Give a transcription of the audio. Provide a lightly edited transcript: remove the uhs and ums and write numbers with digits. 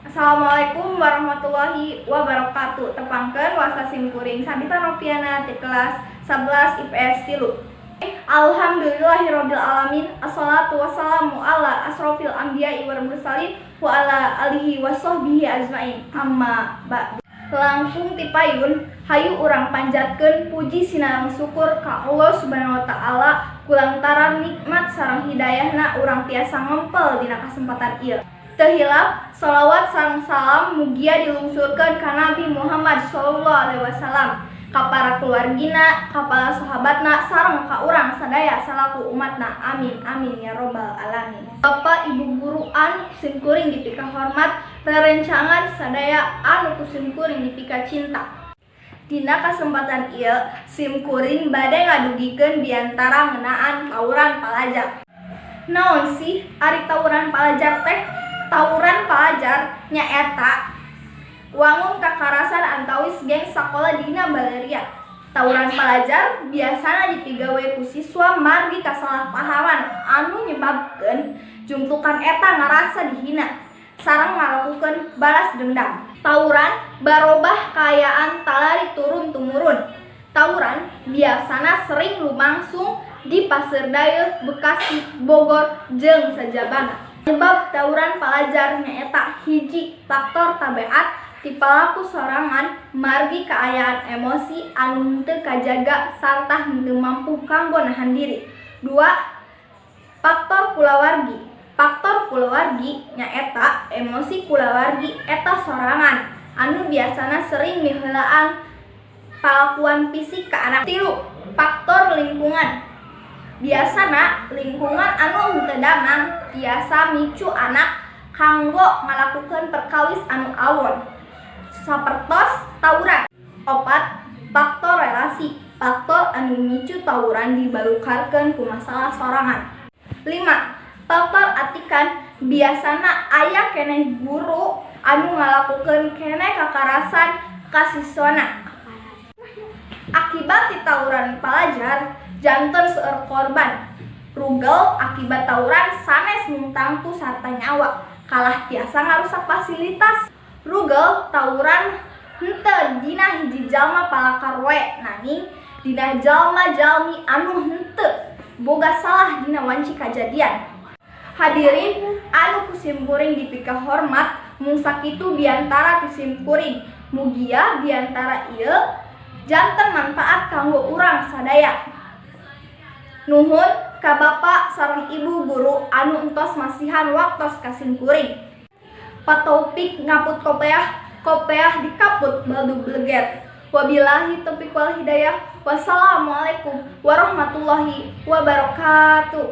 Assalamualaikum warahmatullahi wabarakatuh. Tepangkeun, wasta simkuring Sabita Noviana ti kelas 11 IPS 3. Alhamdulillahirabbil alamin. Assalatu wassalamu ala asrofil anbiya'i wal mursalin wa ala alihi wasahbihi ajmain. Amma ba'du. Langkung ti payun, hayu urang panjatkeun puji sinareng syukur ka Allah Subhanahu wa Taala kulantaran nikmat sareng hidayahna urang tiasa ngempel dina kasempatan ieu. Teu hilap, sholawat sareng salam mugia dilungsurkeun ka Nabi Muhammad sallallahu alaihi wasallam, ka para keluargina, ka para sahabatna, sareng ka urang sadaya salaku umatna. Amin amin ya robbal alamin. Bapak Ibu guru anu simkuring dipika hormat, rerencangan sadaya anu ku simkuring dipika cinta. Dina kasempatan ieu simkuring bade ngadugikeun biantara ngeunaan tawuran palajar. Naon sih ari tawuran palajar teh? Tawuran palajar nyaeta wangun kakarasan antawis geng sakola dina baleria. Tawuran palajar biasana dipigawe ku siswa margi kasalahpahaman anu nyebabkeun jungtukan eta ngarasa dihina sareng ngalakukeun balas dendam. Tawuran barobah kaayaan talari turun tumurun. Tawuran biasana sering lumangsung di Pasir Dayeuh, Bekasi, Bogor, jeung sajabana. Penyebab tawuran palajar nyaeta: hiji, faktor tabeat ti palaku sorangan margi kaayaan emosi anu henteu kajaga sarta henteu mampu kanggo nahan diri. Dua, faktor kulawargi. Faktor kulawargi nyaeta emosi kulawargi eta sorangan anu biasana sering miheulaan palakuan fisik ka anak. Tilu, faktor lingkungan. Biasana lingkungan anu henteu damang tiasa micu anak kanggo ngalakukeun perkawis anu awon sapertos tawuran. Opat, faktor relasi. Faktor anu micu tawuran dibalukarkeun ku masalah sorangan. Lima, faktor atikan. Biasana aya keneh guru anu ngalakukeun keneh kakarasan ka siswana. Akibat ti tawuran palajar janten seueur korban. Rugel akibat tawuran sanes mung tangtu sarta nyawa, kalah tiasa ngarusak fasilitas. Rugel tawuran henteu dina hiji jalma palakar we, nanging dina jalma-jalmi anu henteu boga salah dina wanci kajadian. Hadirin anu ku simkuring dipika hormat, mung sakitu biantara ti simkuring. Mugia biantara ieu janten manfaat kanggo urang sadaya. Nuhun ka Bapak sareng Ibu guru anu entos masihan waktos ka simkuring. Pataupik ngaput kopeah, kopeah dikaput baldu bleger. Wabillahi taufiq wal hidayah. Wassalamualaikum warahmatullahi wabarakatuh.